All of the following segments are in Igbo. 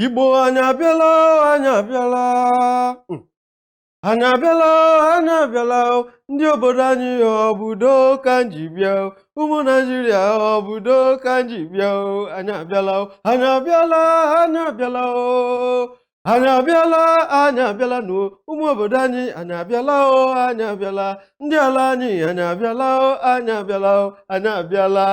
Igbo, anyị abịala, anyị abịala. Anyị abịala, anyị abịala. Ndị obodo anyị, ọ bụ udo ka m ji bịa. Ụmụ Naijiria, ọ bụ udo ka m ji bịa. Anyị abịala, anyị abịala, anyị abịala, anyị abịala, anyị abịala nụ. Ụmụ obodo anyị, anyị abịala o, anyị abịala. Ndị ala anyị, anyị abịala o, anyị abịala o, anyị abịala.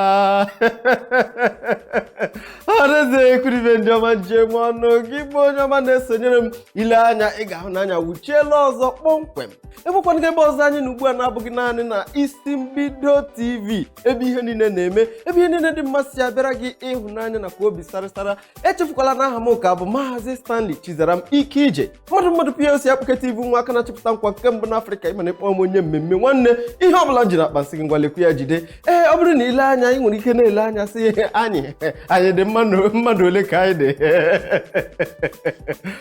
Ọhaneze, ekwuribe, ndị ọma njem ọnụ gị bụ onye ọma na-esonyere m ile anya, ị ga-ahụ n'anya wuchiela ọzọ kpọmkwem. Ebekwana ebe ọzọ anyị na ugbu a na-abụghị naanị na Isi Mbido TV, ebe ihe niile na-eme, ebe ihe niile dị mma si abịara gị ịhụnanya nakwa obi sarịsara. Echefukwala na aha m ka bụ Maazị Stanley Chizaram Ike Ije, mmadụ mmadụ PLC Akpụke TV, nwa aka na-achịpụta nkwa nke mbụ n'Afrịka. Ịma na ịkpọ m onye mmemme, nwanne, ihe ọbụla m ji na akpa nsị gị, ngwalekwu ya jide. Ee, ọ bụrụ na ile anya, ị nwere ike na-ele anya sị anyị, anyị dị mmadụ mmadụ ole ka anyị dị?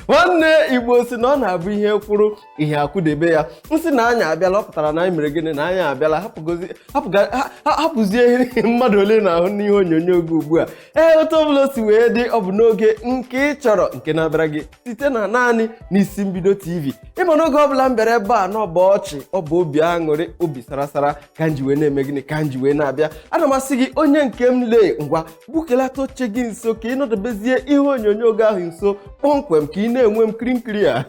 Nwanne, Igbo si na ọ na-abụ ihe kwuru ihe akwụdebe ya nsị na anyị abịala. Ọ pụtara na anyị mere gịnị? Na anyị abịala. Hapụzie mmadụ ole na-ahụ n'ihe onyonyo gị ugbu a. Ee, otu ọbụla o si wee dị, ọ bụ n'oge nke ị chọrọ, nke na-abịara gị site na naanị n'Isi Mbido TV. Ịma n'oge ọbụla m bịara ebe a na ọ bụ ọchị, ọ bụ obi aṅụrị, obi sarasara ka m ji wee na-eme gịnị? Ka m ji wee na-abịa. Ana m asị gị, onye nke m, lee, ngwa, bukelata oche gị nso ka ị nọdebezie ihe onyonyo gị ahụ nso kpọmkwem, ka ị na-enwe m nkiri nkiri a.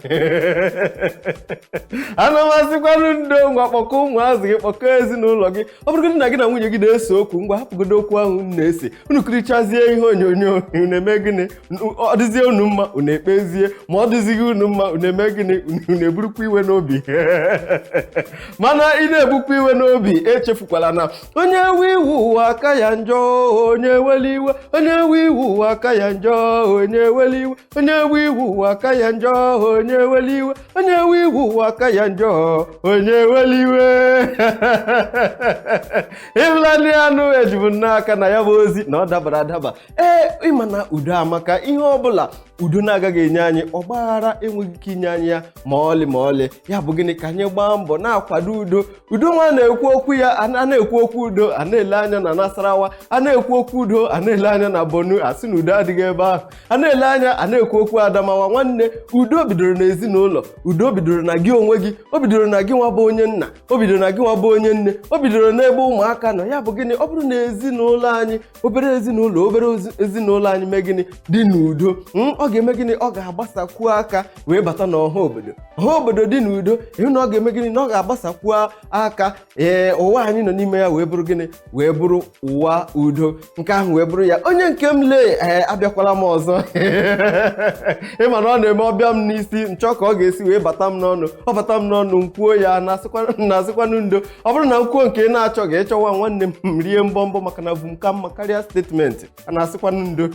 Ana m asịkwanụ ndo, ngwa, kpọkọ ụmụazị gị, kpọkọ ezinụlọ gị. Ọ bụrụgodị na gị na nwunye gị na-ese okwu, ngwa, hapụgodo okwu ahụ unu na-ese, unu kirichazie ihe onyonyo, unu eme gịnị? Ọ dịzie unu mma, unu ekpezie. Ma ọ dịzighị unu mma, unu eme gịnị? Unu eburukwa iwe n'obi. Mana ị na-ebukwa iwe n'obi, echefukwala na onye ewe iwe ụwa aka ya njọ. Onye eweli iwe, onye ewe iwe ụwa aka ya njọ. Onye eweli iwe, onye ewe iwe ụwa aka ya njọ. Onye eweli iwe, onye ewe iwe ụwa aka ya njọ. Onye eweli iwe. Ịhụla ndị anụ ejibu n'aka na ya bụ ozi na ọ dabara adaba. Ee, ịma na udo amaka. Ihe ọbụla udo na-agaghị enye anyị, ọgbaghara enweghị ike inye anyị ya ma ọlị ma ọlị. Ya bụ gịnị? Ka anyị gbaa mbọ na-akwado udo. Udo nwa na-ekwu okwu ya, a na-ekwu okwu udo, a na-ele anya na Nasarawa. A na-ekwu okwu udo, a na-ele anya na Borno, a sị na udo adịghị ebe ahụ. A na-ele anya, a na-ekwu okwu Adamawa. Nwanne, udo bidoro n'ezinụlọ. Udo bidoro na gị onwe gị. O bidoro na gị nwa bụ onye nna. O bidoro na gị nwa bụ onye nne. O bidoro n'ebe ụmụaka nọ. Ya bụ gịnị? Ọ bụrụ na ezinụlọ anyị, obere ezinụlọ, obere ezinụlọ anyị mee gịnị? Dị n'udo, ọ ga-eme gịnị? Ọ ga-agbasakwu aka wee bata n'ọha obodo. Ọha obodo dị n'udo, ịhụ na ọ ga-eme gịnị? Na ọ ga-agbasakwu aka. Ee, ụwa anyị nọ n'ime ya wee bụrụ gịnị? Wee bụrụ ụwa udo. Nke ahụ wee bụrụ ya. Onye nke m, lee, ee, abịakwala m ọzọ. Ịma na ọ na-eme ọbịa m n'isi nchọ ka ọ ga-esi wee bata m n'ọnụ. Ọ bata m n'ọnụ, m kwuo ya, na-asịkwanụ ndo. Ọ bụrụ na m kwuo nke ị na-achọghị ịchọwa, nwanne m, rie mbọmbọ, maka na vum ka mma karịa statement. A na-asịkwanụ ndo.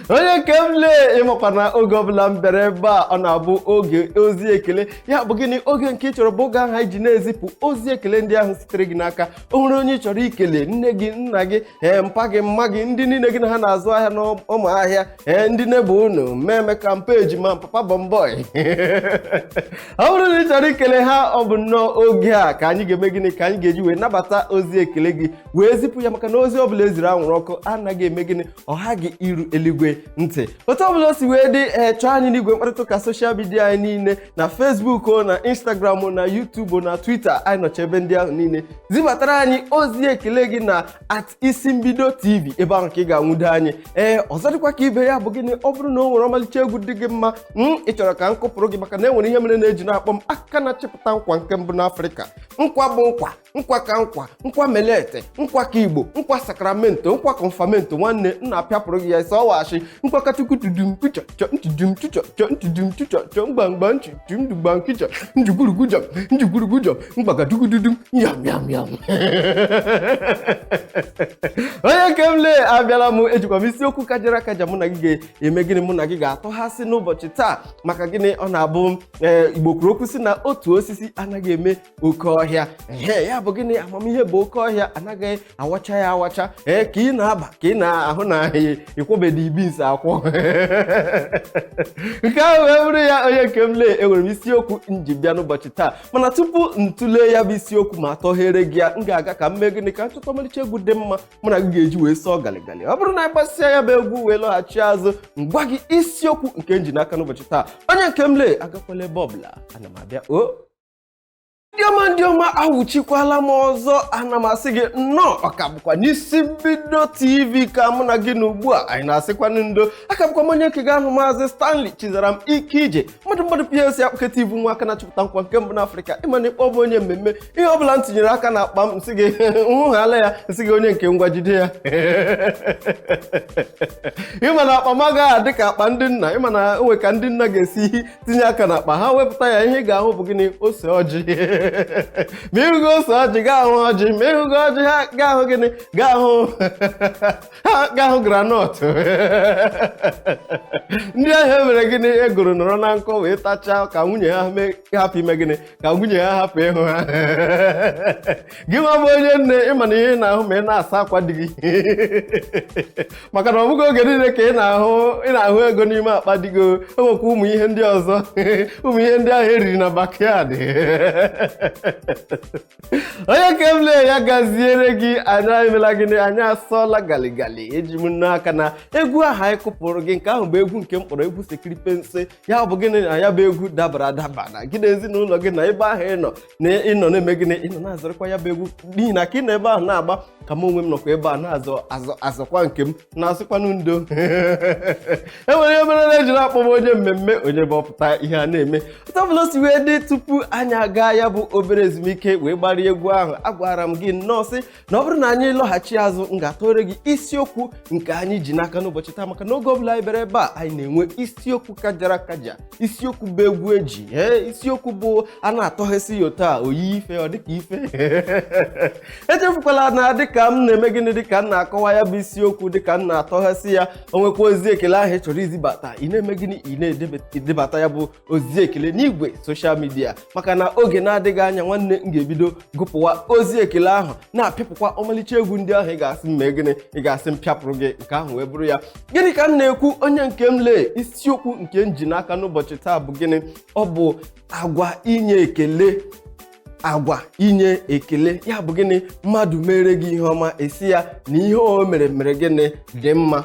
Onye nke m, lee, ịmakwa na oge ọbụla m bịara ebe a, ọ na-abụ oge ozi ekele. Ya bụ gịnị? Oge nke ị chọrọ bụ oge ahụ anyị ji na-ezipụ ozi ekele ndị ahụ sitere gị n'aka. O nwere onye ị chọrọ ikele, nne gị, nna gị, ee, mpa gị, mma gị, ndị niile gị na ha na-azụ ahịa n'ụmụ ahịa, ee, ndị neighbour unu, mmemme kampeji ma papa bọmbọị, ọ bụrụ na ị chọrọ ikele ha, ọ bụ nnọọ oge a ka anyị ga-eme gịnị? Ka anyị ga-eji wee nabata ozi ekele gị wee zipụ ya, maka na ozi ọbụla eziri anwụrụ ọkụ anaghị eme gịnị? Ọ ghaghị iru eluigwe ntị. Otu ọbụla o si wee dị, ee, chọọ anyị n'igwe mkparịta ụka social media anyị niile, na Facebook o, na Instagram o, na YouTube o, na Twitter. Anyị nọcha ebe ndị ahụ niile. Zibatara anyị ozi ekele gị na @IsiMbidoTV. Ebe ahụ ka ị ga-anwudo anyị. Ee, ọzọ dịkwa ka ibe ya bụ gịnị? Ọ bụrụ na o nwere ọmalịcha egwu dị gị mma m ị chọrọ ka m kụpụrụ gị, maka na e nwere ihe mere na-eji na-akpọ m aka na-achịpụta nkwa nke mbụ n'Afrịka. Nkwa bụ nkwa, nkwa ka nkwa, nkwa melete, nkwa ka Igbo, nkwa sakramento, nkwa kọnfamento. Nwanne m, na-apịapụrụ gị ya isi ọwashi nkwa katukwutudum kuchọ ntudum tuchọ chọ ntudum tuchọ chọ mgbamgba nchuchu ndugba nkichọ njugwurugwujọ njugwurugwujọ mgbagadugududum yam yam yam. Onye nke m, lee, abịala m. Ejikwa m isiokwu kajara akaja mụ na gị ga-eme gịnị? Mụ na gị ga-atụghasị n'ụbọchị taa. Maka gịnị? Ọ na-abụ, ee, Igbo kwuru okwu sị na otu osisi anaghị eme oke ọhịa. Ehe, ya bụ bụ gịnị? Amamihe bụ oke ọhịa, anaghị awacha ya awacha. Ee, ka ị na-aba ka ị na-ahụ na ịkwọbedi beans akwọ. Nke ahụ wee bụrụ ya. Onye nke m lee, enwere m isiokwu m ji bịa n'ụbọchị taa, mana tupu m tụlee ya bụ isiokwu ma atọghere gị ya, m ga-aga ka m mee gịnị? Ka m chọta ọmalịcha egwu dị mma mụ na gị ga-eji wee sọọ galigali. Ọ bụrụ na anyị gbasịa ya bụ egwu wee lọghachi azụ, m gwa gị isiokwu nke m ji n'aka n'ụbọchị taa. Onye nke m lee, agakwala ebe ọbụla, ana m abịa. O ndị ọma, ndị ọma, awụchikwala m ọzọ. Ana m asị gị nnọọ. Ọka bụkwa n'Isi Mbido TV ka mụ na gị na ugbu a anyị na-asịkwanụ ndo. Aka bụkwa m onye nke gị ahụ, Maazị Stanley Chizaram Ike Ije, mmadụ mmadụ PLC akpụketa ibu nwa aka na-achọpụta nkwa nke mbụ n'Afrịka. Ịma na ịkpọ bụ onye mmemme, ihe ọ bụla m tinyere aka na akpa m, nsị gị nhụghala ya, nsị gị onye nke ngwa jide ya. Ịma na akpa m agaghị adị ka akpa ndị nna. Ịma na onwe ka ndị nna ga-esi tinye aka n'akpa ha wepụta ya, ihe ị ga-ahụ bụ gịnị? Ose ọjị. Ma ịhụgo ose ọjị, ga-ahụ ọjị. Ma ịhụgo ọjị, ha ga-ahụ gịnị? Ga-ahụ ha ga-ahụ groundnut. Ndị ahụ emere gịnị? Egoro nọrọ na nkọ wee tachaa ka nwunye ha hapụ ime gịnị? Ka nwunye ha hapụ ịhụ ha. Gị nwa bụ onye nne, ịma na ihe ị na-ahụ ma ị na-asa akwa di gị, maka na ọ bụghị oge niile ka ị na-ahụ ị na-ahụ ego n'ime akpa di gị. O nwekwa ụmụ ihe ndị ọzọ, ụmụ ihe ndị ahụ eriri na backyard. Onye nke m lee, ya gaziere gị. Anyị emela gịnị? Anyị asọọla galigali. Eji m n'aka na egwu ahụ anyị kụpụrụ gị, nke ahụ bụ egwu nke m kpọrọ egwu sekiripense. Ya bụ gịnị? Na ya bụ egwu dabara adaba na gị na ezinụlọ gị na ebe ahụ ị nọ na ị nọ na-eme gịnị? Ị nọ na-azọrọkwa ya bụ egwu, n'ihi na ka ị nọ ebe ahụ na-agba ka m onwe m nọkwa ebe a na-azọ azọ azọkwa nke m na-asịkwanụ ndo. E nwere ihe mere na ejiri akpọ m onye mmemme, onye bụ ọpụta ihe a na-eme. Otu ọbụla o si wee dị, tupu anyị aga ya bụ obere ezumike wee gbarie egwu ahụ, agwara m gị nnọọ sị na ọ bụrụ na anyị lọghachi azụ, m ga-atụre gị isiokwu nke anyị ji n'aka n'ụbọchị taa, maka na oge ọbụla anyị bịara ebe a, anyị na-enwe isiokwu kajara akaja, isiokwu bụ egwu eji ee, isiokwu bụ a na-atọghesị ya otu a oyi ife, ọ dịka ife. Echefukwala na dịka m na-eme gịnị, dịka m na-akọwa ya bụ isiokwu, dịka m na-atọghasị ya, o nwekwa ozi ekele ahụ ị chọrọ izibata, ị na-eme gịnị? Ị na-edebata ya bụ ozi ekele n'igwe social media, maka na oge na-adịghị anya, nwanne m, ga-ebido gụpụwa ozi ekele ahụ, na-apịapụkwa ọmalịcha egwu ndị ahụ ị ga-asị m mee gịnị? Ị ga-asị m pịapụrụ gị. Nke ahụ wee bụrụ ya. Gịnị ka m na-ekwu, onye nke m lee? Isiokwu nke m ji n'aka n'ụbọchị taa bụ gịnị? Ọ bụ agwa inye ekele. Agwa inye ekele, ya bụ gịnị? Mmadụ mere gị ihe ọma, esi ya na ihe o mere mere gịnị? Dị mma.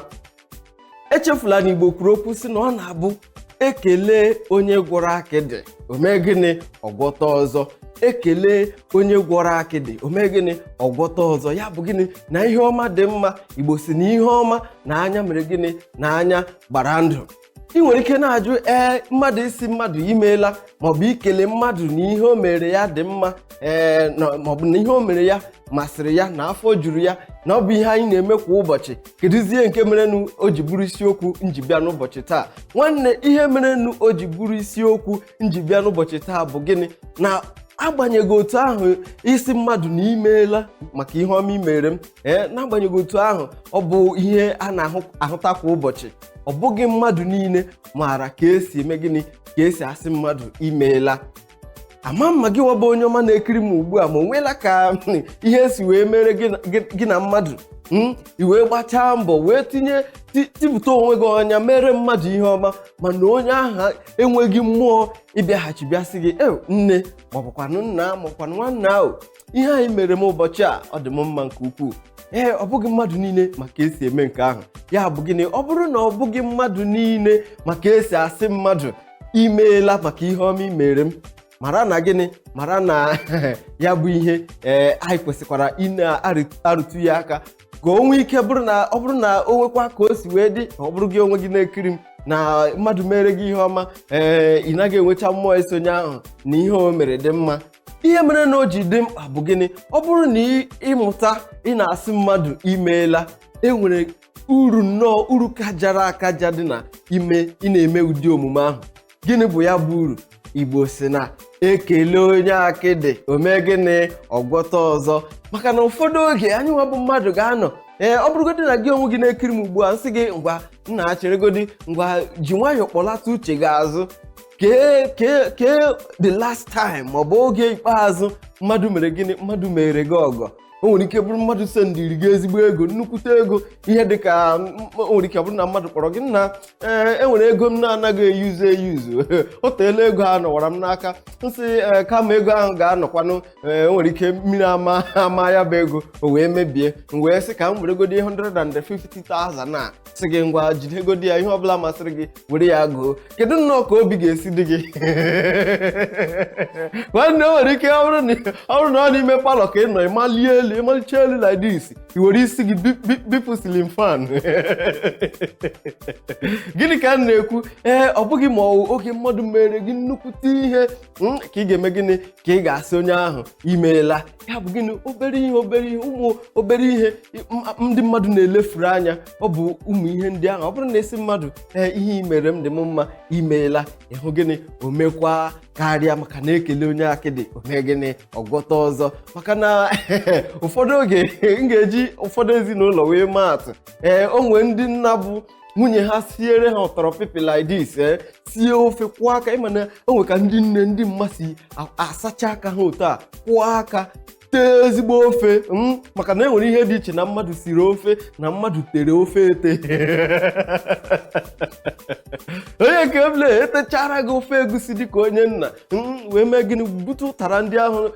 Echefula na Igbo kwuru okwu sị na ọ na-abụ ekele onye gwọrọ akịdị, o mee gịnị? Ọgwọta ọzọ. Ekele onye gwọrọ akịdị, o mee gịnị? Ọgwọta ọzọ. Ya bụ gịnị? Na ihe ọma dị mma. Igbo si na ihe ọma na anya mere gịnị? Na anya gbara ndụ. Ị nwere ike na-ajụ, ee, mmadụ isi mmadụ imeela, maọbụ ikele mmadụ na ihe o mere ya dị mma, ee, maọbụ na ihe o mere ya masịrị ya, na afọ juru ya, na ọ bụ ihe anyị na-eme kwa ụbọchị, kedụzie nke merenụ o ji bụrụ isiokwu nji bịa n'ụbọchị taa? Nwanne, ihe merenụ o ji bụrụ isiokwu nji bịa n'ụbọchị taa bụ gịnị? Na agbanyeghị otu ahụ isi mmadụ na imeela maka ihe ọma imere m, ee, n'agbanyeghị otu ahụ ọ bụ ihe a na-ahụta kwa ụbọchị, ọ bụghị mmadụ niile maara ka esi eme gịnị? Ka esi asị mmadụ imeela. Ama mma gị nwabụ onye ọma na-ekiri m ugbu a, ma o nweela ka ihe si wee mere gị na mmadụ i wee gbachaa mbọ wee tinye tipụta onwe gị ọnya mere mmadụ ihe ọma, mana onye ahụ enweghị mmụọ ịbịaghachi bịa sị gị, e nne, maọbụkwanụ nna, maọbụkwanụ nwanna ahụ, ihe anyị mere m ụbọchị a, ọ dị m mma nke ukwuu. Ee, ọ bụghị mmadụ niile maka esi eme nke ahụ. Ya bụ gịnị? Ọ bụrụ na ọ bụghị mmadụ niile maka esi asị mmadụ imeela maka ihe ọma i mere m, mara na gịnị? Mara na ya bụ ihe, ee, anyị kwesịkwara ị na-arụtụ ya aka ka o nwee ike bụrụ na ọ bụrụ na o nwekwa ka o si wee dị. Ọ bụrụ gị onwe gị na-ekiri m na mmadụ mere gị ihe ọma, ee, ị naghị enwecha mmụọ isonye ahụ na ihe o mere dị mma, ihe mere na o ji dị mkpa bụ gịnị? Ọ bụrụ na ịmụta ị na-asị mmadụ imeela, e nwere uru nnọọ, uru kajara akaja dị na ime ị na-eme ụdị omume ahụ. Gịnị bụ ya bụ uru? Igbo si na ekele onye akịdị, o mee gịnị? Ọgwọta ọzọ. Maka na ụfọdụ oge anyị nwa bụ mmadụ ga-anọ, ee, ọ bụrụgodị na gị onwe gị na-ekiri m ugbu a, nsị gị ngwa, nna, cheregodi, ngwa, ji nwayọọ kpọlata uche gị azụ. Kee kee kee the last time maọbụ oge ikpeazụ mmadụ mere gịnị, mmadụ mere gị ọgọ? O nwere ike bụrụ mmadụ sendiri gị ezigbo ego, nnukwute ego, ihe dịka o nwere ike bụrụ na mmadụ kpọrọ gị, "Nna, ee, enwere ego m na-anaghị eyuzu eyuzu, o teela ego a nọwara m n'aka." Nsị, ee, kama ego ahụ ga-anọkwanụ, ee, o nwere ike mmiri ama ama ya bụ ego, o wee mebie, m wee sị ka m weregodi 150,000 a, sị gị, "Ngwa, jidegodi ya, ihe ọbụla masịrị gị were ya gụọ." Kedu nnọọ ka obi ga-esi dị gị, nwanne? O nwere ike ọ bụrụ na ọ n'ime palọ ka ị nọ, ịmalie elu, ịmalicha elu like this, i were isi gị bipụ ceiling fan. Gịnị ka m na-ekwu? Ee, ọ bụghị ma ọ wụ oge mmadụ mere gị nnukwute ihe ka ị ga-eme gịnị, ka ị ga-asị onye ahụ imeela. Ya bụ gịnị? Obere ihe, obere ihe, ụmụ obere ihe ndị mmadụ na-elefuru anya, ọ bụ ụmụ ihe ndị ahụ. Ọ bụrụ na esi mmadụ, "Ee, ihe i mere m dị m mma, imeela," ịhụ gịnị? O mekwa karịa, maka na ekele onye akịdị, ome gịnị? Ọgwọta ọzọ. Maka na ụfọdụ oge, m ga-eji ụfọdụ ezinụlọ wee maa atụ. Ee, o nwee ndị nna bụ nwunye ha siere ha ụtọrọ pipi like this, ee, sie ofe, kwụọ aka. Ịma na o nwe ka ndị nne, ndị mma si asacha aka ha otu a, kwụọ aka, tee ezigbo ofe, maka na e nwere ihe dị iche na mmadụ siri ofe na mmadụ tere ofe ete. Onye nke m etechara gị ofe egusi dịka onye nna, wee mee gịnị? Bute ụtara ndị ahụ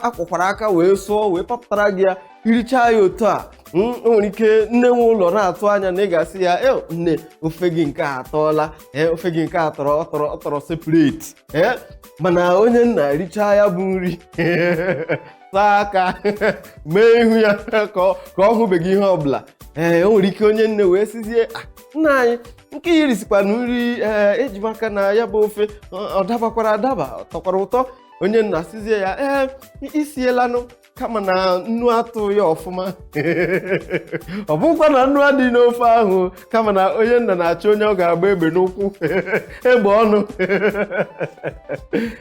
akwụkwara aka wee sụọ, wee papụtara gị ya, irichaa ya otu a. O nwere ike nne nwe ụlọ na-atụ anya na ị ga-asị ya, "E, nne, ofe gị nke a atọọla. Ee, ofe gị nke a tọrọ, ọ tọrọ, ọ tọrọ separate." Ee, mana onye nna richaa ya bụ nri, saa aka, mee ihu ya ka ọ hụbeghị ihe ọbụla. Ee, o nwere ike onye nne wee sizie, "Ah, nna anyị, nke ya irisikwa na nri, ee, eji m aka na ya bụ ofe ọ dabakwara adaba, ọ tọkwara ụtọ." Onye nna sizie ya, "Ee, isielanụ, kama na nnu atụ ya ọfụma." Ọ bụkwa na nnu adịghị n'ofe ahụ, kama na onye nna na-achọ onye ọ ga-agba egbe n'ụkwụ, egbe ọnụ.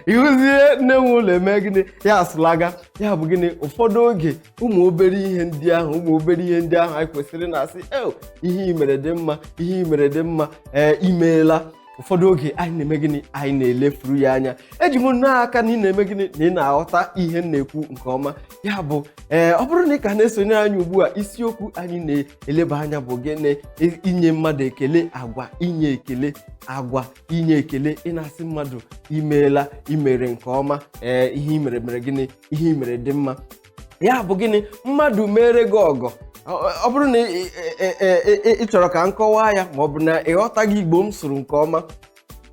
Ịhụzie nne nwe ụlọ eme gịnị? Ya asụlaga. Ya bụ gịnị? Ụfọdụ oge, ụmụ obere ihe ndị ahụ, ụmụ obere ihe ndị ahụ anyị kwesịrị na-asị, "E, ihe i mere dị mma, ihe i mere dị mma, ee, imeela." Ụfọdụ oge anyị na-eme gịnị? Anyị na-elefuru ya anya. Eji m nnọọ aka na ị na-eme gịnị, na ị na-aghọta ihe m na-ekwu nke ọma. Ya bụ, ee, ọ bụrụ na ị ka na-esonye anyị ugbu a, isiokwu anyị na-eleba anya bụ gịnị? Inye mmadụ ekele, agwa inye ekele, agwa inye ekele, ị na-asị mmadụ imeela, imere nke ọma, ee, ihe i mere mere gịnị, ihe i mere dị mma. Ya bụ gịnị? Mmadụ mere gị ọgọ, ọ bụrụ na ị chọrọ ka m kọwaa ya, ma ọ bụ na ị ghọtaghị Igbo m sụrụ nke ọma,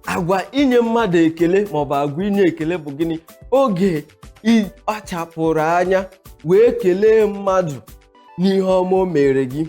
agwa inye mmadụ ekele maọbụ agwa inye ekele bụ gịnị? Oge ị kpachapụrụ anya wee kelee mmadụ n'ihe ọma o mere gị.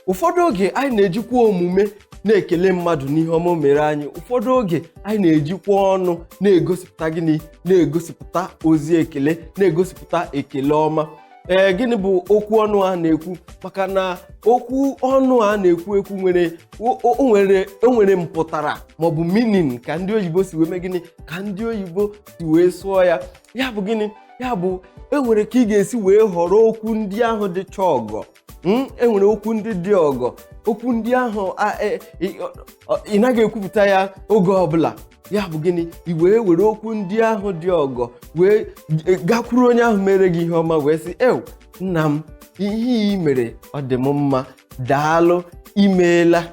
Ụfọdụ oge anyị na-ejikwa omume na-ekele mmadụ n'ihe ọma o mere anyị. Ụfọdụ oge anyị na-ejikwa ọnụ na-egosipụta gịnị? Na-egosipụta ozi ekele, na-egosipụta ekele ọma. Ee, gịnị bụ okwu ọnụ a na-ekwu? Maka na okwu ọnụ a na-ekwu ekwu nwere o nwere mpụtara maọbụ meaning, ka ndị oyibo si wee mee gịnị, ka ndị oyibo si wee sụọ ya. Ya bụ gịnị? Ya bụ, enwere ka ị ga-esi wee họrọ okwu ndị ahụ dịcha ọgọ. Enwere okwu ndị dị ọgọ, okwu ndị ahụ ị naghị ekwupụta ya oge ọbụla. Ya bụ gịnị? I wee were okwu ndị ahụ dị ọgọ wee gakwuru onye ahụ mere gị ihe ọma, wee sị, "Ew, nna m, ihe ị mere ọ dị m mma, daalụ, imeela,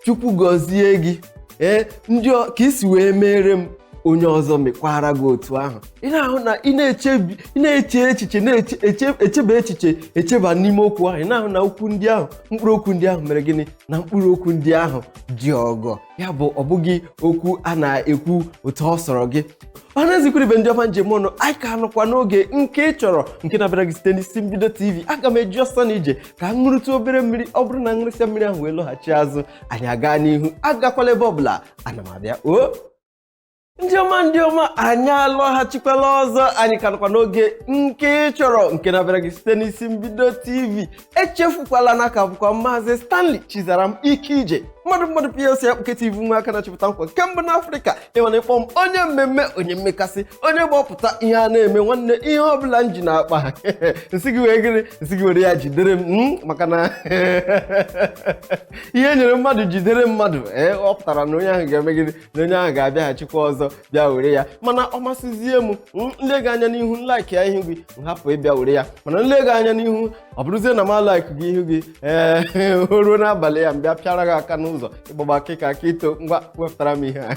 Chukwu gọzie gị. Ee, ndị ka isi wee mere m, onye ọzọ mekwara gị otu ahụ." Ị na-ahụ na ị na-echebi, ị na-eche echiche, na-echeba echiche, echeba n'ime okwu ahụ, ị na-ahụ na okwu ndị ahụ, mkpụrụ okwu ndị ahụ mere gịnị? Na mkpụrụ okwu ndị ahụ dị ọgọ. Ya bụ, ọ bụghị okwu a na-ekwu otu ọ sọrọ gị. Ọhaneze, ibe ndị ọma njem ọnụ, anyị ka nọkwa n'oge nke ị chọrọ, nke na-abịara gị site n'isi mbido TV. Aga m eji ọsọ na ije ka m ṅụrụtụ obere mmiri. Ọ bụrụ na ṅụrụsịa mmiri ahụ wee lọghachi azụ, anyị aga n'ihu. Agakwala ebe ọbụla, ana m abịa o. Ndị ọma, ndị ọma, anyị alọghachikwala ọzọ. Anyị ka nọkwa n'oge nke ị chọrọ, nke na-abịara gị site n'isi mbido TV. Echefukwala na aka bụkwa Maazị Stanley Chizaram Ike Ije. Mmadụ mmadụ PLC akpụketa ivu nwa aka na-achịpụta nkwa nke mbụ n'Afrịka. Ịnwana ịkpọ m onye mmemme, onye mmekasị, onye gbọpụta ihe a na-eme. Nwanne, ihe ọbụla m ji na-akpa nsị gị wee gịnị, nsị gị were ya jidere m, maka na ihe nyere mmadụ jidere mmadụ. Ee, ọ pụtara na onye ahụ ga-eme gịnị? Na onye ahụ ga-abịaghachikwa ọzọ bịa were ya. Mana ọ masịzie m nle gị anya n'ihu, like ya ihu gị, m hapụ ịbịa were ya. Mana nle gị anya n'ihu, ọ bụrụzie na m a-like gị ihu gị, ee, o ruo n'abalị ya m bịa pịara gị aka n'ụzọ, ịgbagba akịka aka ito. Ngwa, wepụtara m ihe a.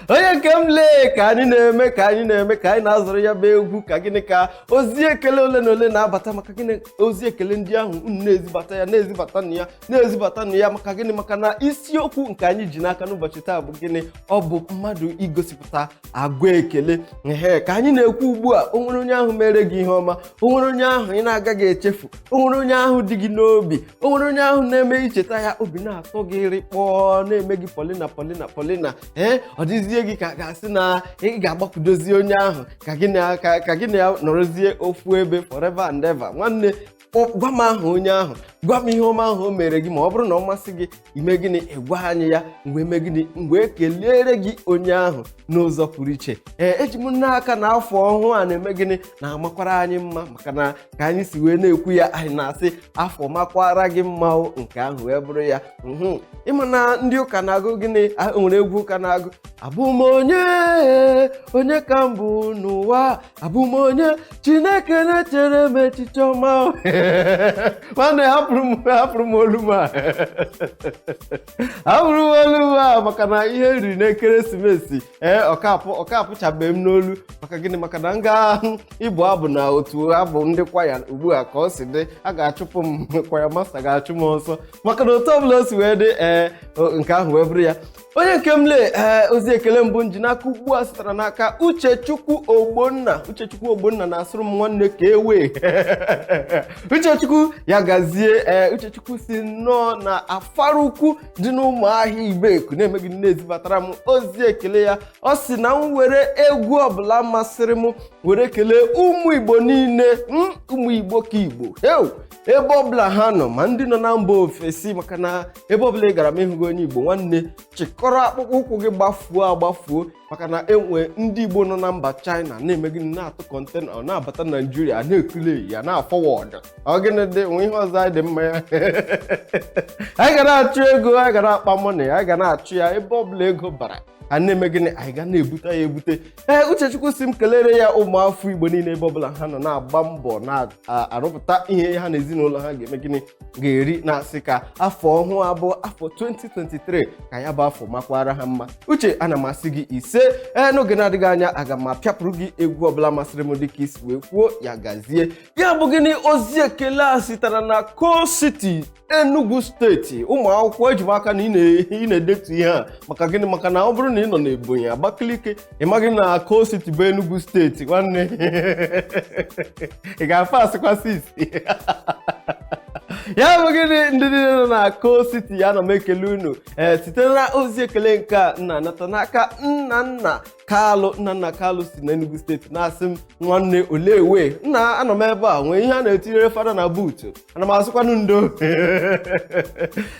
Onye nke m, lee ka anyị na-eme, ka anyị na-eme, ka anyị na-azụrụ ya bụ egwu. Ka gịnị ka ozi ekele ole na ole na-abata. Maka gịnị? Ozi ekele ndị ahụ unu na-ezibata ya, na-ezibata na ya, na-ezibata na ya. Maka gịnị? Maka na isiokwu nke anyị ji n'aka n'ụbọchị taa bụ gịnị? Ọ bụ mmadụ igosipụta agwa ekele. Ehe, ka anyị na-ekwu ugbu a, o nwere onye ahụ mere gị ihe ọma, o nwere onye ahụ ị na-agaghị echefu, o nwere onye ahụ dị gị n'obi, o nwere onye ahụ na-eme icheta ya, obi na-atọ gị rịkpọọ, na-eme gị polina polina polina. Ee, ọ dịzie gị ka ga-asị na ị ga-agbakụdozie onye ahụ, ka gị na ya nọrọzie ofu ebe forever and ever. Nwanne, gwa m aha onye ahụ, gwa m ihe ọma ahụ o mere gị. Ma ọ bụrụ na ọ masị gị, ime gịnị? Ịgwa anyị ya mgbe mee gịnị, mgbe kelere gị onye ahụ n'ụzọ pụrụ iche. Ee, eji m n'aka na afọ ọhụụ a na-eme gịnị, na-amakwara anyị mma, maka na ka anyị si wee na-ekwu ya, anyị na-asị afọ makwara gị mma o. Nke ahụ wee bụrụ ya. Ịma na ndị ụka na-agụ gịnị? Nwere egwu ụka na-agụ, "Abụ m onye, onye ka m bụ n'ụwa, abụ m onye Chineke na-echere m echiche ọma." Nwanne, hapụrụ m olu m a, hapụrụ m olu m a, maka na ihe nri n'ekeresimesi, ee, ọkapụ ọkapụchabeghị m n'olu. Maka gịnị? Maka na nga ịbụ abụ na otu abụ ndị kwaya ugbu a, ka ọ si dị, a ga-achụpụ m. Kwaya master ga-achụ m ọsọ, maka na otu ọbụla o si wee dị. Ee, nke ahụ wee bụrụ ya. Onye nke m, lee, ee, ozi ekele mbụ nji n'aka ugbu a sitere n'aka Uchechukwu Ogbonna. Uchechukwu Ogbonna na-asụrụ m, "Nwanne, ka e wee Uchechukwu ya gazie." Ee, Uchechukwu si nnọọ na Afara Ukwu dị n'Ụmụahịa Ibeku na-emeghị na-ezibatara m ozi ekele ya. Ọ sị na m were egwu ọbụla masịrị m were kelee ụmụ Igbo niile, ụmụ Igbo ka Igbo heu, ebe ọbụla ha nọ, ma ndị nọ na mba ofesi, maka na ebe ọbụla ị gara ma ịhụghị onye Igbo, nwanne, chịkọrọ akpụkpọ ụkwụ gị gbafuo agbafuo, maka na enwe ndị Igbo nọ na mba China na-eme gịnị? Na-atụ container, ọ na-abata Naijiria, na-ekule ya na forward. Ọ gịnị dị nwe ihe ọzọ anyị dị mma ya? Anyị ga na-achụ ego, anyị ga na-akpa money, anyị ga na-achụ ya ebe ọbụla ego bara. A na-eme gịnị? Anyị ga na-ebute ya ebute. Ee, Uchechukwu si m kelere ya ụmụafọ Igbo niile, ebe ọbụla ha nọ na-agba mbọ na-arụpụta ihe ha na ezinụlọ ha ga-eme gịnị, ga-eri, na-asị ka afọ ọhụụ abụọ, afọ 2023, ka ya bụ afọ makwara ha mma. Uche, ana m asị gị ise. Ee, n'oge na-adịghị anya, aga m apịapụrụ gị egwu ọbụla masịrị m dịka isi wee kwuo. Ya gazie. Ya bụ gịnị? Ozi ekele a sitere na Coal City, Enugu Steeti. Ụmụ akwụkwọ, eji m aka na ị na-edetu ihe a. Maka gịnị? Maka na ọ bụrụ na ị nọ n'Ebonyi, Abakaliki, ị maghị na Coal City bụ Enugu Steeti, nwanne, ị ga-afa asịkwa sisi ya bụ gịnị. Ndị niile nọ na Coal City, ya na m ekele unu. Ee, site na ozi ekele nke a nna anata n'aka Nna Nna Kalụ. Nna Nna Kalụ si na Enugu Steeti na-asị m, "Nwanne, olewe nna, anọ m ebe a nwee ihe a na-etinyere fada na buutu, ana m asịkwanụ ndo."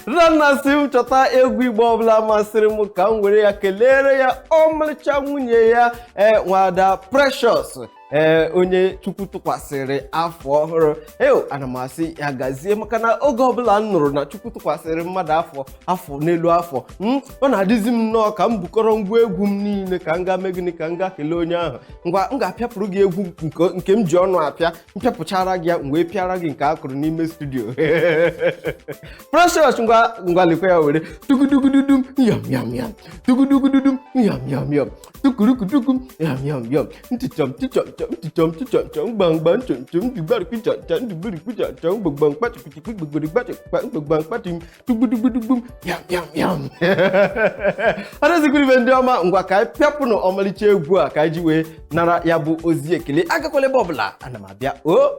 Nna nna si m chọta egwu Igbo ọbụla masịrị m ka m were ya kelere ya ọmarịcha nwunye ya, ee, nwada Precious, ee, onye Chukwu tụkwasịrị afọ ọhụrụ. Eo, ana m asị ya gazie, maka na oge ọbụla m nụrụ na Chukwu tụkwasịrị mmadụ afọ, afọ n'elu afọ m, ọ na-adịzi m nnọọ ka m bukọrọ ngwa egwu m niile ka m gaa mee gịnị? Ka m gaa kelee onye ahụ. Ngwa, m ga-apịapụrụ gị egwu nke m ji ọnụ apịa. Mpịapụchara gị ya, m wee pịara gị nke a kụrụ n'ime studio. Precious, ngwa ngwa, lekwa ya. Were tugudugududum yam yam yam, tugudugududum yam yam yam, tukurukutukum yam yam yam, ntịchọm tịchọm chọm tịchọm tịchọm chọm, gbamgbam chọm chọm, dugbarukwu chọm dugburukwu chọm chọm, gbọgbam kpachikpichikpi gbogbori gbachikpa gbọgbam kpachim, tugbudugbudugbum yam yam yam. Ọdịzikwuru ibe ndị ọma. Ngwa, ka anyị pịapụnụ ọmalịcha egwu a ka anyị ji wee nara ya bụ ozi ekele. Agakwala ebe ọbụla, ana m abịa o.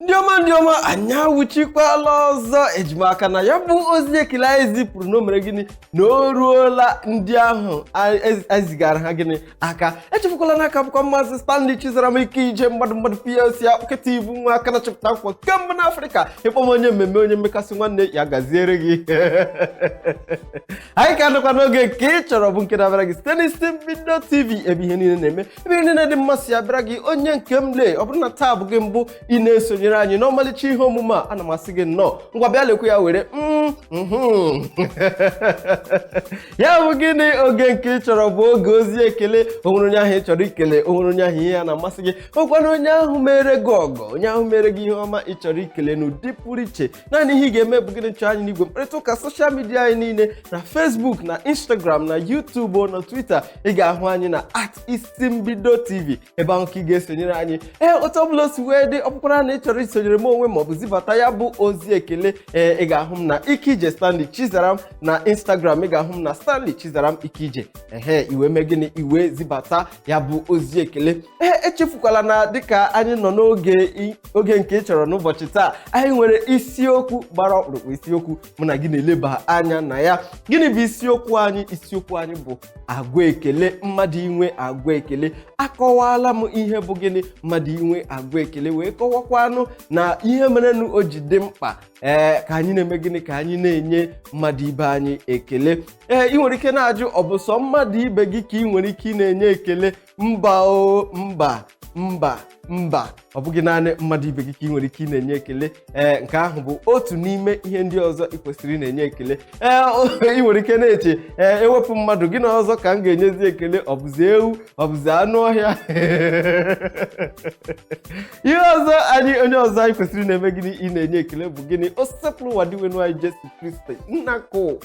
Ndị ọma, ndị ọma, anyị awụchikwala ọzọ. Ejimaka na ya bụ ozi ekele anyị zipụrụ na o mere gịnị, na o ruola ndị ahụ anyị zigara ha gịnị aka. Echefukwala n'aka bụkwa Maazị Stanley Chizaram ike ije mmadụ mmadụ PLC akpụkịta ibu nwa aka na chọpụta akwụkwọ kemgbe n'Afrịka. Ịkpọm onye mmemme, onye mmekasị nwanne ya gaziere gị. Anyị ka nọkwa n'oge nke ị chọrọ, bụ nke na-abịara gị site n'isi mbido TV, ebe ihe niile na-eme, ebe ihe niile dị mmasị ya bịara gị. Onye nke m, lee, ọ bụrụ na taa bụ gị mbụ ị na-esonyere anyị n'ọmalịcha ihe omume a, ana m asị gị nnọọ. Ngwa, bịa lekwa ya were ya bụ gịnị. Oge nke ị chọrọ bụ oge ozi ekele. O nwere onye ahụ ị chọrọ ikele, o nwere onye ahụ ihe ya na-amasị gị, nwekwana onye ahụ mere gị ọgọ, onye ahụ mere gị ihe ọma ị chọrọ ikele n'ụdị pụrụ iche. Naanị ihe ị ga-eme bụ gịnị? Chọọ anyị n'igwe mkparịta ụka social media anyị niile, na Facebook, na Instagram, na YouTube, na Twitter. Ị ga-ahụ anyị na @IsimbidoTV. Ebe ahụ ka ị ga-esonyere anyị. Ee, otu ọbụla o si wee dị, ọ bụkwara na ị chọrọ isonyere m onwe maọbụ zibata ya bụ ozi ekele, ee, ị ga-ahụ m na Ikije Stanley Chizaram na Instagram. Ị ga-ahụ m na Stanley Chizaram Ikije. Ehe, iwe mee gịnị? Iwe zibata ya bụ ozi ekele. Ee, echefukwala na dịka anyị nọ n'oge oge nke ị chọrọ n'ụbọchị taa, anyị nwere isiokwu gbara ọkpụrụkpụ, isiokwu mụ na gị na-eleba anya na ya. Gịnị bụ isiokwu anyị? Isiokwu anyị bụ agwa ekele, mmadụ inwe agwa ekele. Akọwaala m ihe bụ gịnị mmadụ inwe agwa ekele, wee kọwakwanụ na ihe merenụ o ji dị mkpa, ee, ka anyị na-eme gịnị, ka anyị na-enye mmadụ ibe anyị ekele. Ee, ị nwere ike na-ajụ, ọ bụ sọ mmadụ ibe gị ka ị nwere ike ị na-enye ekele? Mba o, mba, mba, mba, ọ bụghị naanị mmadụ ibe gị ka ị nwere ike ị na-enye ekele. Ee, nke ahụ bụ otu n'ime ihe ndị ọzọ ị kwesịrị ị na-enye ekele. Ee, ị nwere ike na-eche, ee, ewepụ mmadụ gị na ọzọ ka m ga-enyezi ekele? Ọ bụzi ewu? Ọ bụzi anụ ọhịa? Ihe ọzọ anyị, onye ọzọ anyị kwesịrị na-eme gịnị, ị na-enye ekele bụ gịnị? O sepụrụ ụwa dị wenu anyị Jesu Kristi nnakụ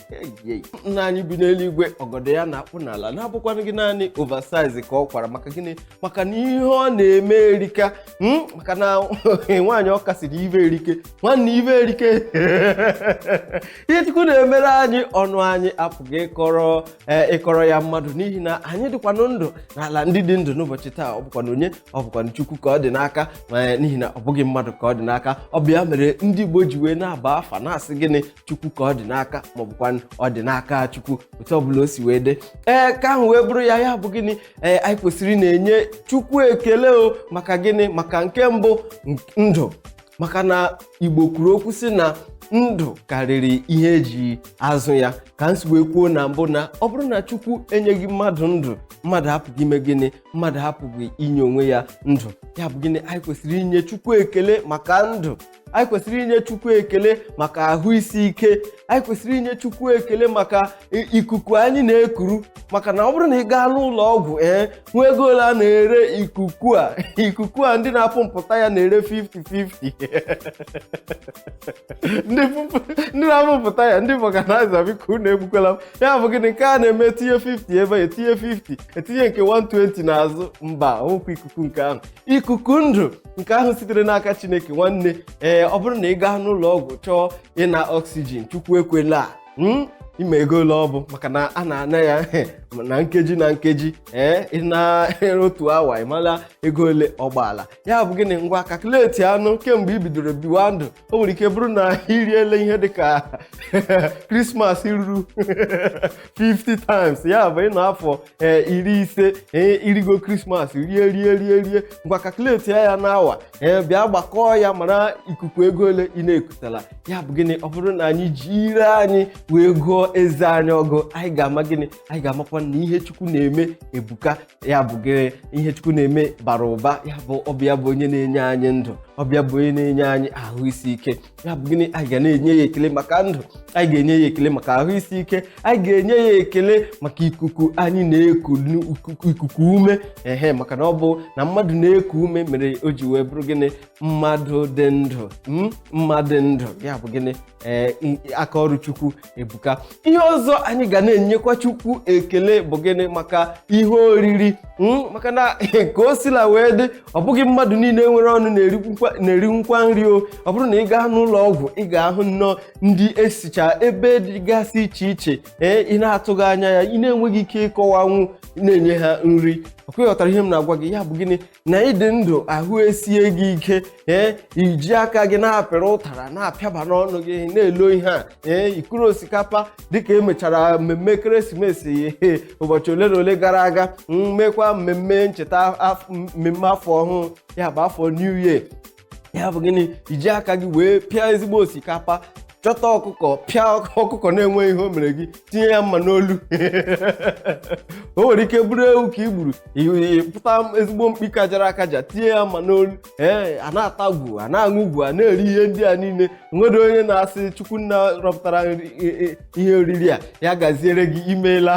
nna anyị bi n'eluigwe, ọgọdọ ya na-akpụ n'ala, na-abụkwanụ gị naanị oversize ka ọ kwara. Maka gịnị? Maka na ihe ọ na-eme erika. Maka na nwaanyị ọka siri ive erike, nwanne, ive erike. Ihe Chukwu na-emere anyị, ọnụ anyị apụghị ịkọrọ, ịkọrọ ya mmadụ, n'ihi na anyị dịkwanụ ndụ n'ala ndị dị ndụ n'ụbọchị taa. Ọ bụkwanụ onye, ọ bụkwanụ Chukwu ka ọ dị n'aka, ma n'ihi na ọ bụghị mmadụ ka ọ dị n'aka. Ọ bụ ya mere ndị Igbo ji wee na-aba afa na-asị gịnị? Chukwu ka ọ dị n'aka, ma ọ bụkwanụ ọ dị n'aka Chukwu. Otu ọbụla o si wee dị, ee, ka ahụ wee bụrụ ya. Ya bụ gịnị? Ee, anyị kwesịrị na-enye Chukwu ekele o. Maka gịnị? Maka nke mbụ, ndụ. Maka na Igbo kwuru okwu sị na ndụ karịrị ihe eji azụ ya. Ka m si wee kwuo na mbụ, na ọ bụrụ na Chukwu enyeghị mmadụ ndụ, mmadụ hapụghị ime gịnị? Mmadụ hapụghị inye onwe ya ndụ. Ya bụ gịnị? Anyị kwesịrị inye Chukwu ekele maka ndụ. Anyị kwesịrị inye Chukwu ekele maka ahụ isi ike. Anyị kwesịrị inye Chukwu ekele maka ikuku anyị na-ekuru. Maka na ọ bụrụ na ị gaa n'ụlọ ọgwụ, ee, hụ ego ole a na-ere ikuku a, ikuku a ndị na-apụmpụta ya na-ere 50-50. Ndị na-apụpụta ya, ndị vulcanizer, biko unu egbukwala m. Ya bụ gịnị? Nke a na-eme, tinye 50 ebe a, etinye 50, etinye nke 120 n'azụ. Mba, onwekwa ikuku nke ahụ, ikuku ndụ nke ahụ sitere n'aka Chineke, nwanne. Ee, ọ bụrụ na ị gaa n'ụlọ ọgwụ chọọ ịna oxygen, Chukwu ekwela ime ego ole ọ bụ, maka na a na-ana ya na nkeji na nkeji. Ee, ị na otu awa, ị mara ego ole ọgbaala. Ya bụ gịnị? Ngwa, calculate anụ kemgbe i bidoro biwa ndụ, o nwere ike bụrụ na iriele ihe dịka Christmas ruru 50 times. Ya bụ ịnọ afọ 50, ee, irigo Christmas, rie rie rie rie. Ngwa, calculate ya n'awa, ee, bịa gbakọọ ya, mara ikuku ego ole ị na-ekutala. Ya bụ gịnị? Ọ bụrụ na anyị ji ire anyị wee gụọ eze anyị ọgụ, anyị ga-ama gịnị? Anyị ga-amakwa na ihe Chukwu na-eme ebuka. Ya bụ gịnị? Ihe Chukwu na-eme bara ụba. Ya bụ ọbịa bụ onye na-enye anyị ndụ, ọbịa bụ onye na-enye anyị ahụ isi ike. Ya bụ gịnị? Anyị ga na-enye ya ekele maka ndụ, anyị ga-enye ya ekele maka ahụ isi ike, anyị ga-enye ya ekele maka ikuku anyị na-eku, ikuku ume. Ehe, maka na ọ bụ na mmadụ na-eku ume mere o ji wee bụrụ gịnị? Mmadụ dị ndụ. Mmadụ ndụ. Ya bụ gịnị? Ee, aka ọrụ Chukwu ebuka. Ihe ọzọ anyị ga na-enyekwa Chukwu ekele bụ gịnị? Maka ihe oriri. Maka na ka o sila wee dị, ọ bụghị mmadụ niile nwere ọnụ na-erinkwa nri o. Ọ bụrụ na ị gaa n'ụlọ ọgwụ, ị ga-ahụ nnọọ ndị esicha ebe dịgasị iche iche, ee, ị na-atụghị anya ya, ị na-enweghị ike ịkọwanwu, na-enye ha nri. Ọ Ọkwa ịghọtara ihe m na-agwa gị? Ya bụ gịnị? Na ịdị ndụ, ahụ esie gị ike, ee, iji aka gị na-apịrị ụtara na-apịaba n'ọnụ gị, na-elo ihe a, ee, ikuru osikapa dịka emechara mmemme ekeresimesi ụbọchị ole na ole gara aga, mekwa mmemme ncheta mmemme afọ ọhụụ, ya bụ afọ New Year. Ya bụ gịnị? Iji aka gị wee pịa ezigbo osikapa, chọta ọkụkọ, pịa ọkụkọ na-enweghị ihe o mere gị, tinye ya mma n'olu. O nwere ike bụrụ ewu ka i gburu, pụta ezigbo mkpi kajara akaja, tinye ya mma n'olu. Ee, a na-atagwu, a na-aṅụ ugwu, a na-eri ihe ndị a niile. Nwere onye na-asị Chukwu nna rọpụtara ihe oriri a, ya gaziere gị, imeela.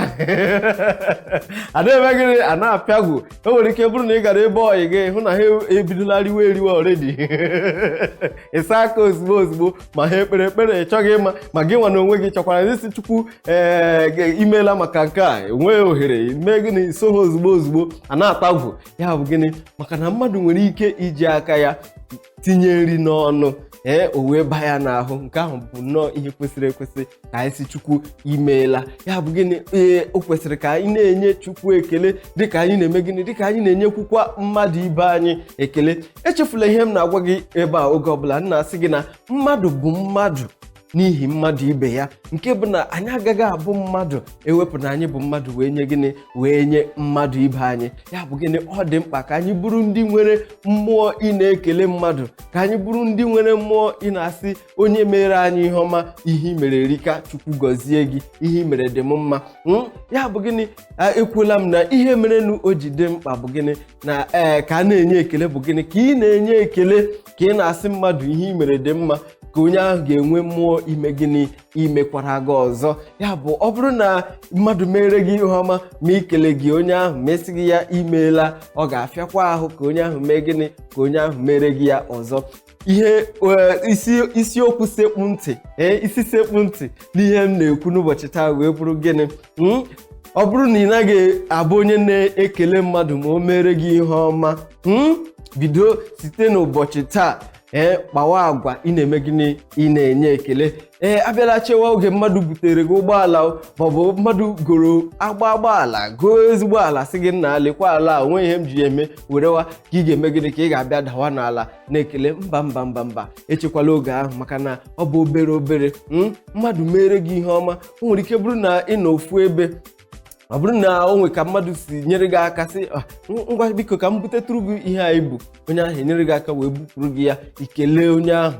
A na-eme gịnị? A na-apịagwu. O nwere ike bụrụ na ị gara ebe ọyị gị, hụ na ha ebidola riwe eriwe already, ịsa aka ozugbo ozugbo, ma ha ekpere ekpere ị chọghị ịma, ma gị nwa na onwe gị chọkwara isi Chukwu ee imeela maka nke a, enweghị ohere mee gịnị? So ha ozugbo ozugbo a na-atagwu. Ya bụ gịnị? Maka na mmadụ nwere ike iji aka ya tinye nri n'ọnụ, ee, o wee baa ya n'ahụ. Nke ahụ bụ nnọọ ihe kwesịrị ekwesị ka anyị si Chukwu imeela. Ya bụ gịnị? Ee, o kwesịrị ka anyị na-enye Chukwu ekele dịka anyị na-eme gịnị? Dịka anyị na-enyekwukwa mmadụ ibe anyị ekele. Echefula ihe m na-agwa gị ebe a oge ọbụla m na-asị gị na mmadụ bụ mmadụ n'ihi mmadụ ibe ya, nke bụ na anyị agaghị abụ mmadụ ewepụ na anyị bụ mmadụ wee nye gịnị? Wee nye mmadụ ibe anyị. Ya bụ gịnị? Ọ dị mkpa ka anyị bụrụ ndị nwere mmụọ ị na-ekele mmadụ, ka anyị bụrụ ndị nwere mmụọ ị na-asị onye mere anyị ihe ọma, ihe i mere erika, Chukwu gọzie gị, ihe i mere dị m mma. Ya bụ gịnị? Ekwuola m na ihe merenụ o ji dị mkpa bụ gịnị? Na ee, ka a na-enye ekele. Bụ gịnị? Ka ị na-enye ekele, ka ị na-asị mmadụ ihe i mere dị mma, ka onye ahụ ga-enwe mmụọ ime gịnị? Imekwara gị ọzọ. Ya bụ, ọ bụrụ na mmadụ mere gị ihe ọma, ma ikele gị onye ahụ, mesị gị ya imeela, ọ ga-afịakwa ahụ ka onye ahụ mee gịnị? Ka onye ahụ mere gị ya ọzọ. Ihe isi isiokwu sekpu ntị, ee, isi sekpu ntị n'ihe m na-ekwu n'ụbọchị taa wee bụrụ gịnị? Ọ bụrụ na ị naghị abụ onye na-ekele mmadụ ma o mere gị ihe ọma, bido site n'ụbọchị taa, ee, kpawa agwa ị na-eme gịnị? Ị na-enye ekele. Ee, abịala chewa oge mmadụ butere gị ụgbọala maọbụ mmadụ goro agba ụgbọala, goo ezigbo ala, sị gị, nna, lekwa ala a, onwe ihe m ji ya eme, werewa, ka ị ga-eme gịnị? Ka ị ga-abịa dawa n'ala na-ekele? Mba, mba, mba, mba, echekwala oge ahụ, maka na ọ bụ obere obere. Mmadụ mere gị ihe ọma, o nwere ike bụrụ na ị nọ ofu ebe, ọ bụrụ na o nwe ka mmadụ si nyere gị aka, sị, "Ah, ngwa, biko, ka m butetụrụ gị ihe a ibu." Onye ahụ enyere gị aka wee bupụrụ gị ya, ikele onye ahụ.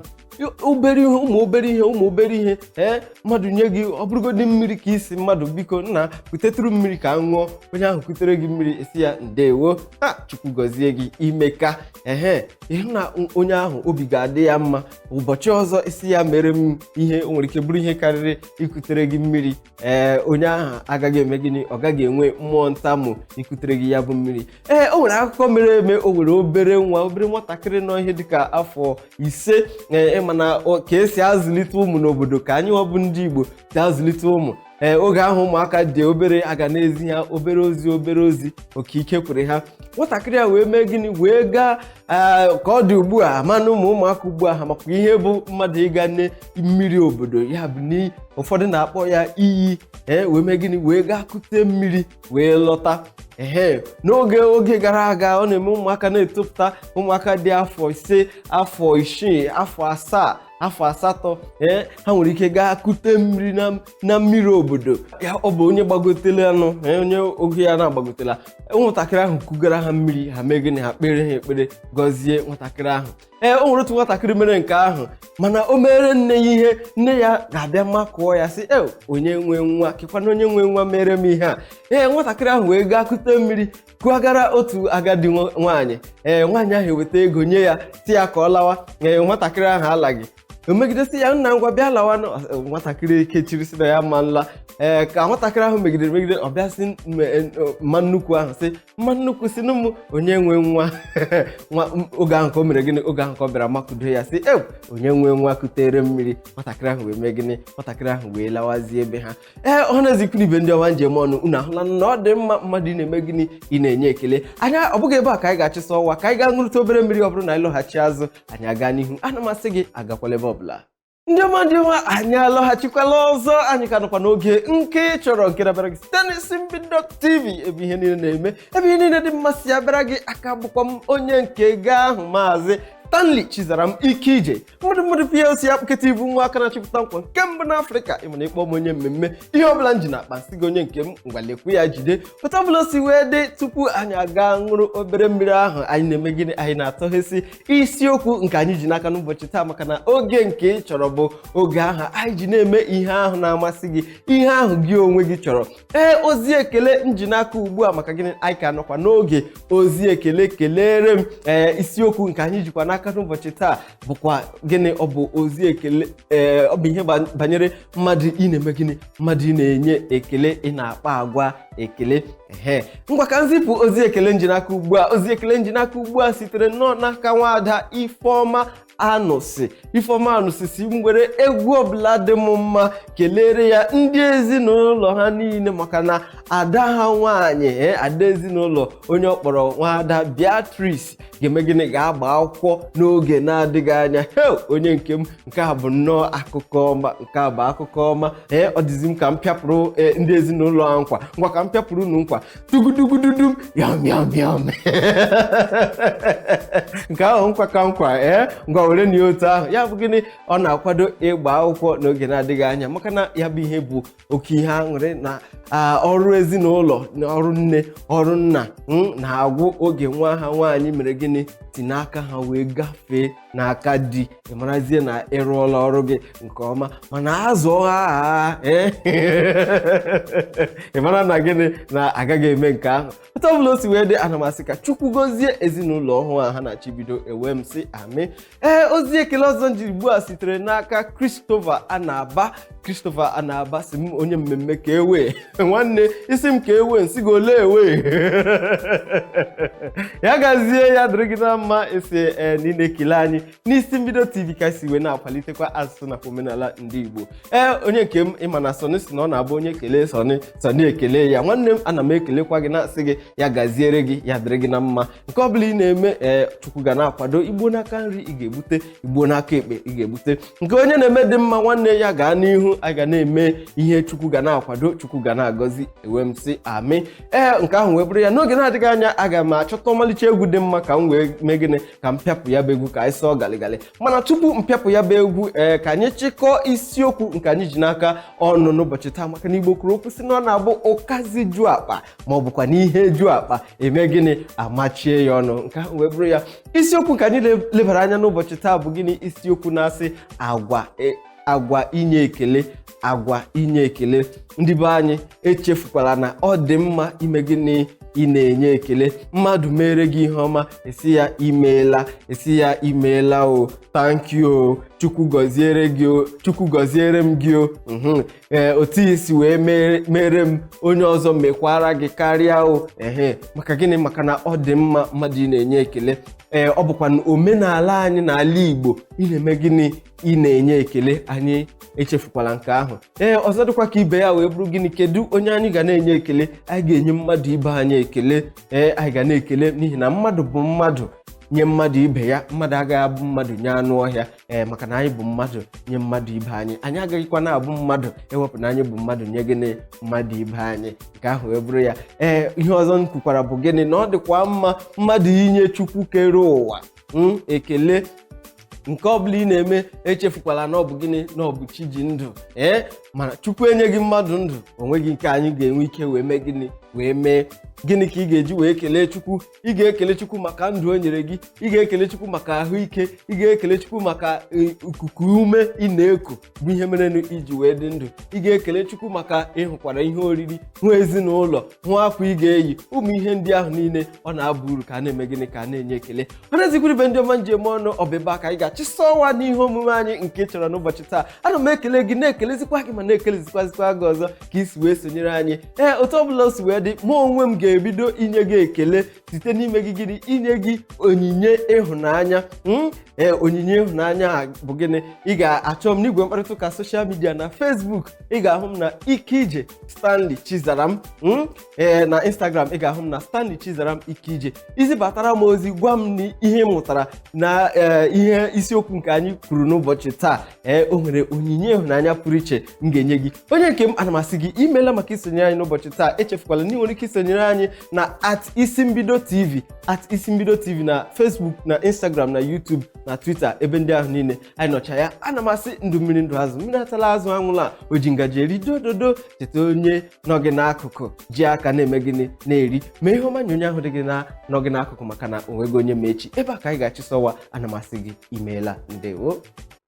Obere ihe, ụmụ obere ihe, ụmụ obere ihe, ee, mmadụ nye gị, ọ bụrụgodị mmiri, ka isi mmadụ, biko nna, kutetụrụ mmiri ka m ṅụọ, onye ahụ kutere gị mmiri, esi ya ndewo, ha, Chukwu gọzie gị, imeka. Ehe, ịhụ na onye ahụ obi ga-adị ya mma. Ụbọchị ọzọ isi ya mere m ihe, o nwere ike bụrụ ihe karịrị ikutere gị mmiri. Ee, onye ahụ agaghị eme gịnị? Ọ gaghị enwe mmụọ ntamu ikutere gị ya bụ mmiri. Ee, o nwere akụkọ mere eme. O nwere obere nwa, obere nwatakịrị nọ ihe dịka afọ 5. Ee, ịma na ka esi azụlite ụmụ n'obodo, ka anyị ọ bụ ndị Igbo si azụlite ụmụ. Ee, oge ahụ ụmụaka dị obere, aga na-ezi ha obere ozi, obere ozi oke ike kwere ha. Nwatakịrị a wee mee gịnị? Wee gaa, ka ọ dị ugbu a mana ụmụaka ugbu a ha makwa ihe bụ mmadụ ịga ne mmiri obodo, ya bụ n'iyi ụfọdụ na-akpọ ya iyi. Ee, wee mee gịnị? Wee gaa kute mmiri wee lọta. Ehe, n'oge oge gara aga, ọ na-eme ụmụaka na-etopụta, ụmụaka dị afọ 5, afọ 6, afọ 7, afọ 8, ee, ha nwere ike gaa kute mmiri na mmiri obodo. Ya ọ bụ onye gbagotela anụ, ee, onye oge ya na-agbagotela. Ụmụntakịrị ahụ kugara ha mmiri, ha mee gịnị? Ha kpere ha ekpere, gọzie nwatakịrị ahụ. Ee, o nwere otu nwatakịrị mere nke ahụ, mana o mere nne ya ihe, nne ya ga-abịa makụọ ya, sị e onye nwe nwa kekwana, onye nwe nwa mere m ihe a. Ee, nwatakịrị ahụ wee gaa kute mmiri kụagara otu agadi nwaanyị. Ee, nwaanyị ahụ eweta ego nye ya, si ya ka ọ lawa. Ee, nwatakịrị ahụ alaghị. O megidesi ya, nna, ngwa, bịa lawa. Nwatakịrị kechiri, si na ya ma nla. Ee, ka nwatakịrị ahụ megidere megide, ọ bịa sị mma nnukwu ahụ, sị mma nnukwu, si nụ m onye nwe nwa nwa. Oge ahụ ka o mere gịnị? Oge ahụ ka ọ bịara makudo ya, sị e onye nwe nwa kutere mmiri. Nwatakịrị ahụ wee mee gịnị? Nwatakịrị ahụ wee lawazie ebe ha. Ee, ọ na-ezikwuru ibe ndị ọma njem ọnụ. Unu ahụla na ọ dị mma mmadụ ị na-eme gịnị? Ị na-enye ekele. Anya ọ bụghị ebe a ka anyị ga-achịsa ọwa, ka anyị gaa ṅụrụta obere mmiri. Ọ bụrụ na anyị lọghachi azụ, anyị aga n'ihu. Ana m asị gị agakwala ebe ọbụla. Ndị ọma, ndị ọma, anyị alọghachikwala ọzọ. Anyị ka nọkwa n'oge nke ị chọrọ, nke dabara gị site n'isi mbido TV, ebe ihe niile na-eme, ebe ihe niile dị mma si abịara gị. Aka bụkwa m onye nke gị ahụ, Maazị Stanley Chizaram Ike Ije, mmadụ mmadụ PLC akpụketa ibu nwa aka na-achịpụta nkwa nke mbụ n'Afrịka. Ịma na ịkpọ m onye mmemme, ihe ọbụla m ji na akpa nsị gị, onye nke m, ngwalekwu ya jide pụta ọbụla o si wee dị. Tupu anyị aga ṅụrụ obere mmiri ahụ, anyị na-eme gịnị? Anyị na-atọghesi isiokwu nke anyị ji n'aka n'ụbọchị taa, maka na oge nke ị chọrọ bụ oge ahụ anyị ji na-eme ihe ahụ na-amasị gị, ihe ahụ gị onwe gị chọrọ. Ee, ozi ekele m ji n'aka ugbu a, maka gịnị? Anyị ka nọkwa n'oge ozi ekele. Kelere m. Ee, isiokwu nke anyị jikwa n'aka n'ụbọchị taa bụkwa gịnị? Ọ bụ ozi ekele. Ee, ọ bụ ihe banyere mmadụ ị na-eme gịnị? Mmadụ ị na-enye ekele, ị na-akpa agwa ekele. Ehe, ngwa, ka nzipụ ozi ekele nji n'aka ugbu a. Ozi ekele nji n'aka ugbu a sitere nnọọ n'aka nwaada Ifeọma Anụsị. Ifeọma Anụsị si m were egwu ọbụla dị m mma kelere ya ndị ezinụlọ ha niile, maka na ada ha nwaanyị, ada ezinụlọ, onye ọ kpọrọ nwaada Beatrice, ga-eme gịnị? Ga-agba akwụkwọ n'oge na-adịghị anya. He, onye nke m, nke a bụ nnọọ akụkọ ọma, nke a bụ akụkọ ọma. Ee, ọ dịzi m ka m pịapụrụ ndị ezinụlọ a nkwa. Ngwa, ka m pịapụrụ unu nkwa tugudugududum, yam yam yam. Nke ahụ nkwa ka nkwa. Ee, ngwa, were na ya otu ahụ. Ya bụ gịnị? Ọ na-akwado ịgba akwụkwọ n'oge na-adịghị anya, maka na ya bụ ihe bụ oke ihe aṅụrị na ọrụ ezinụlọ na ọrụ nne, ọrụ nna na-agwụ oge nwa ha nwaanyị mere gịnị? Si n'aka ha wee gafee n'aka di. Ị marazie na ịrụọla ọrụ gị nke ọma, mana azụ ha, ị mara na gịnị? Na agaghị eme nke ahụ. Otu ọbụla o si wee dị, ana m asị ka Chukwu gozie ezinụlọ ọhụụ a ha na-achịbido. Ewe m sị amị. Ee, ozi ekele ọzọ njiri ugbu a sitere n'aka Christopher Anaba. Christopher Anaba si m, onye mmemme, ka ewe nwanne isi m ka ewe nsị gị ole ewe ya gazie, ya dịrị gị na mma. Esi ee na ị na-ekele anyị n'isi mbido TV, ka si wee na-akwalitekwa asụsụ nakwa omenala ndị Igbo. Ee, onye nke m, ịma na Sọnị si na ọ na-abụ onye kelee Sọnị, Sọnị ekele ya. Nwanne m, ana m ekelekwa gị, na-asị gị ya gaziere gị, ya dịrị gị na mma. Nke ọ bụla ị na-eme, ee, Chukwu ga na-akwado. Igbo n'aka nri ị ga-egbute, Igbo n'aka ekpe ị ga-egbute. Nke onye na-eme dị mma, nwanne ya, gaa n'ihu. A ga na-eme ihe Chukwu ga na-akwado, Chukwu ga na-agọzi. Ewe m sị amị. Ee, nke ahụ wee bụrụ ya. N'oge na-adịghị anya, aga m achọta ọmalịcha egwu dị mma ka m wee mee gịnị? Ka m pịapụ ya bụ egwu, ka anyị sọọ galịgalị. Mana tupu m pịapụ ya bụ egwu, ee, ka anyị chịkọọ isiokwu nke anyị ji n'aka ọnụ n'ụbọchị taa, maka na Igbo kwuru okwu sị na ọ na-abụ ụkazi ju akpa, ma ọ bụkwa na ihe ju akpa, eme gịnị? Amachie ya ọnụ. Nke ahụ wee bụrụ ya. Isiokwu nke anyị lebara anya n'ụbọchị taa bụ gịnị? Isiokwu na-asị agwa agwa inye ekele, agwa inye ekele. Ndị be anyị, echefukwala na ọ dị mma ime gịnị? Ị na-enye ekele. Mmadụ mere gị ihe ọma, esi ya imeela, esi ya imeela o, thank you o, Chukwu gọziere gị o, Chukwu gọziere m gị o. Ee, otu isi wee mere m, onye ọzọ mekwara gị karịa o. Ehe, maka gịnị? Maka na ọ dị mma mmadụ ị na-enye ekele. Ee, ọ bụkwa na omenala anyị n'ala Igbo, ị na-eme gịnị? Ị na-enye ekele. Anyị echefukwala nke ahụ. Ee, ọzọ dịkwa ka ibe ya wee bụrụ gịnị? Kedu onye anyị ga na-enye ekele? Anyị ga-enye mmadụ ibe anyị ekele. Ee, anyị ga na-ekele, n'ihi na mmadụ bụ mmadụ nye mmadụ ibe ya. Mmadụ agaghị abụ mmadụ nye anụ ọhịa. Ee, maka na anyị bụ mmadụ nye mmadụ ibe anyị, anyị agaghịkwa na-abụ mmadụ ewepụ na anyị bụ mmadụ nye gịnị? Mmadụ ibe anyị. Nke ahụ wee bụrụ ya. Ee, ihe ọzọ m kwukwara bụ gịnị? Na ọ dịkwa mma mmadụ inye Chukwu kere ụwa ekele. Nke ọbụla ị na-eme, echefukwala na ọ bụ gịnị? Na ọ bụ chi ji ndụ. Ee, mana Chukwu enyeghị mmadụ ndụ, o nweghị nke anyị ga-enwe ike wee mee gịnị? Wee mee gịnị ka ị ga-eji wee kelee Chukwu? Ị ga-ekele Chukwu maka ndụ o nyere gị, ị ga-ekele Chukwu maka ahụike, ị ga-ekele Chukwu maka ikuku ume ị na-eku, bụ ihe merenụ iji wee dị ndụ. Ị ga-ekele Chukwu maka ịhụkwara ihe oriri, hụ ezinụlọ, hụ akwa ị ga-eyi. Ụmụ ihe ndị ahụ niile, ọ na-aba uru ka a na-eme gịnị? Ka a na-enye ekele. Ọ na-ezikwuru ibe ndị ọma njem ọnụ ọbịba ka anyị ga-achịsa ọnwa n'ihe omume anyị nke chọrọ n'ụbọchị taa. Ana m ekele gị, na-ekelezikwa gị, ma na-ekelezikwazikwa gị ọzọ ka isi wee sonyere anyị. Ee, otu ọbụla o si wee dị, mụ onwe m ga-ebido inye gị ekele. Site n'ime gị gịnị? Inye gị onyinye ịhụnanya. Ee, onyinye ịhụnanya a bụ gịnị? Ị ga-achọ m n'igwe mkparịta ụka social media. Na Facebook, ị ga-ahụ m na Ike Ije Stanley Chizaram. Ee, na Instagram, ị ga-ahụ m na Stanley Chizaram Ike Ije. Izibatara m ozi, gwa m na ihe ị mụtara na ihe isiokwu nke anyị kwuru n'ụbọchị taa. Ee, o nwere onyinye ịhụnanya pụrụ iche m ga-enye gị. Onye nke m, ana m asị gị imeela maka isonyere anyị n'ụbọchị taa. Echefukwala na ị nwere ike isonyere anyị na @IsimbidoTV, @IsimbidoTV na Facebook, na Instagram, na YouTube, na Twitter, ebe ndị ahụ niile anyị nọcha ya. Ana m asị, ndụ mmiri, ndụ azụ, mmiri atala, azụ anwụla, o ji ngaji eri dododo. Cheta onye nọ gị n'akụkụ, ji aka na-eme gịnị? Na-eri. Mee ihe ọma nye onye ahụ dị gị na nọ gị n'akụkụ, maka na onweghị onye ma echi. Ebe a ka anyị ga-achịsọwa. Ana m asị gị imeela, ndewo.